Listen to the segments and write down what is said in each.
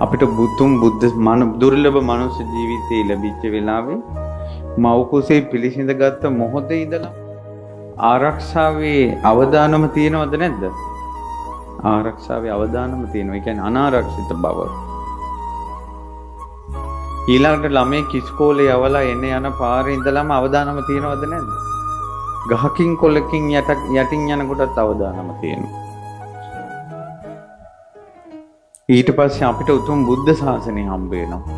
අපිට බුතුම් බුද්ධ දුර්ලභ මනුෂ්‍ය ජීවිතේ ලැබිච්ච වෙලාවේ මව් කුසේ පිළිසිඳ ගත්ත මොහොතේ ඉඳලා ආරක්ෂාවේ අවදානම තියෙනවද නැද්ද? ආරක්ෂාවේ අවදානම තියෙනවා. ඒ කියන්නේ අනාරක්ෂිත බව. ඊළඟට ළමයෙක් ඉස්කෝලේ යවලා එන යන පාරේ ඉඳලම අවදානම තියෙනවද නැද්ද? ගහකින් කොළකින් යටින් යනකොටත් අවදානම තියෙනවා. ඊට පස්සේ අපිට උතුම් බුද්ධ ශාසනය හම්බ වෙනවා.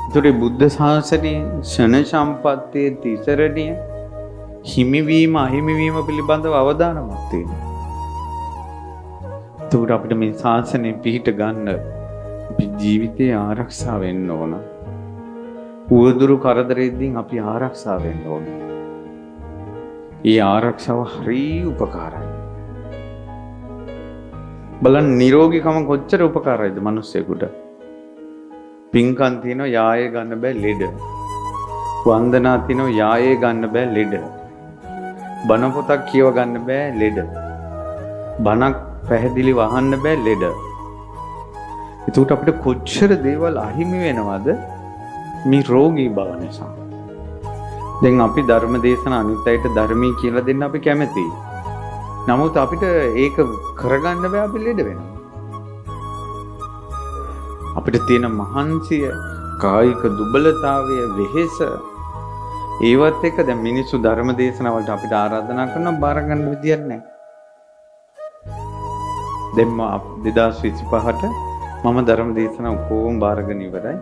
ඒතකොට බුද්ධ ශාසනයේ ෂණ සම්පත්තියේ තිසරණිය හිමිවීම අහිමිවීම පිළිබඳව අවදානමක් තියෙනවා. ඒතකොට අපිට මේ ශාසනය පිහිට ගන්න අපි ජීවිතේ ආරක්ෂා වෙන්න ඕන. උවදුරු කරදරෙද්දී අපි ආරක්ෂා වෙන්න ඕන. ඒ ආරක්ෂාව හරි උපකාරයි. බලන්න නිරෝගීකම කොච්චර උපකාරයිද මිනිස්සෙකුට. පින්කම් තියෙනවා යායේ ගන්න බෑ ලෙඩ. වන්දනා තියෙනවා යායේ ගන්න බෑ ලෙඩ. බණ පොතක් කියව ගන්න බෑ ලෙඩ. බණක් පැහැදිලිව අහන්න බෑ ලෙඩ. එතකොට අපිට කොච්චර දේවල් අහිමි වෙනවද මේ රෝගී බව නිසා. දැන් අපි ධර්ම දේශන අනිත් අයට ධර්මී කියලා දෙන්න අපි කැමතියි. නමුත් අපිට ඒක කරගන්න බෑ, අපි ලෙඩ වෙනවා. අපිට තියෙන මහන්සිය, කායික දුබලතාවය, වෙහෙස ඒවත් එක්ක දැන් මිනිස්සු ධර්ම දේශනා වලට අපිට ආරාධනා කරනවා, බාර ගන්න විදියක් නැහැ. දැන් 2025ට මම ධර්ම දේශනා ඔක්කොම බාරගෙන ඉවරයි.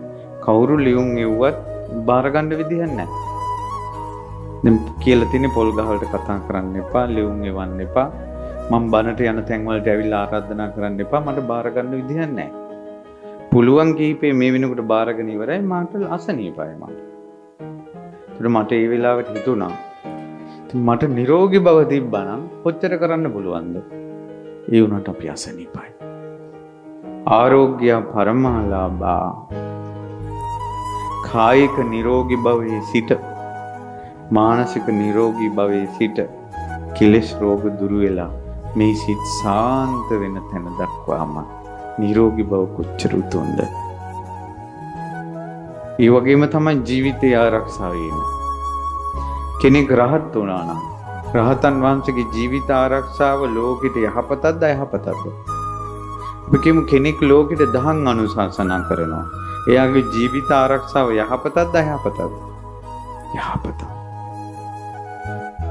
කවුරු ලියුම් එව්වත් බාර ගන්න විදියක් නැහැ. දැන් කියලා තියෙන්නේ පොල් ගහ වලට කතා කරන්න එපා, ලියුම් එවන්න එපා, මම බණට යන තැන් වලට ඇවිල්ලා ආරාධනා කරන්න එපා, මට බාර ගන්න විදියක් නැහැ. පුළුවන් කීපේ මේ වෙනකොට බාරගෙන ඉවරයි, මට අසනීපයි මට. ඒත් මට ඒ වෙලාවට හිතුණා, ඉතින් මට නිරෝගී බව තිබ්බා නම් කොච්චර කරන්න පුළුවන්ද? ඒ වුණාට අපි අසනීපයි. ආරෝග්‍ය පරමාලාභා. කායික නිරෝගී භවයේ සිට මානසික නිරෝගී භවයේ සිට කෙලෙස් රෝග දුරු වෙලා මේ සිත් සාන්ත වෙන තැන දක්වාම නිරෝගී බව කොච්චර උතුම්ද? ඒ වගේම තමයි ජීවිතය ආරක්ෂා වීම. කෙනෙක් රහත් වුණා නම් රහතන් වහන්සේගේ ජීවිත ආරක්ෂාව ලෝකෙට යහපතක්ද අයහපතක්ද? අපි කියමු කෙනෙක් ලෝකෙට දහම් අනුශාසනා කරනවා. එයාගේ ජීවිත ආරක්ෂාව යහපතක්ද අයහපතක්ද? යහපතක්.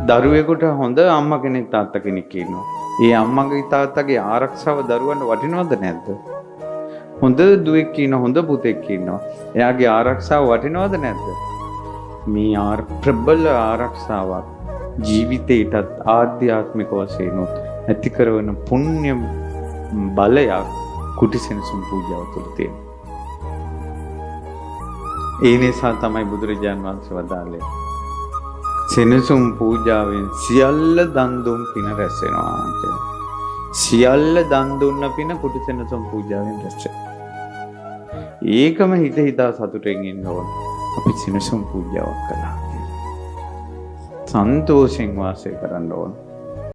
දරුවෙකුට හොඳ අම්මා කෙනෙක් තාත්තා කෙනෙක් ඉන්නවා. ඒ අම්මගේ තාත්තගේ ආරක්ෂාව දරුවන්ට වටිනවද නැද්ද? හොඳ දුවෙක් ඉන්නවා, හොඳ පුතෙක් ඉන්නවා. එයාගේ ආරක්ෂාව වටිනවද නැද්ද? මේ ප්‍රබල ආරක්ෂාවක් ජීවිතේටත් ආධ්‍යාත්මික වශයෙන් ඇති කරන පුණ්‍ය බලයක් කුටි සෙනසුන් පූජාව තුළ තියෙනවා. ඒ නිසා තමයි බුදුරජාන් වහන්සේ වදාළේ සෙනසුන් පූජාවෙන් සියල්ල දන් දුන් පින රැස් වෙනවා කියලා. සියල්ල දන් දුන්න පින කුටි සෙනසුන් පූජාවෙන් රැස් වෙනවා. ඒකම හිත හිතා සතුටෙන් ඉන්න ඕන. අපි සෙනසුන් පූජාවක් කළා කියලා. සන්තෝෂෙන් වාසය කරන්න ඕන.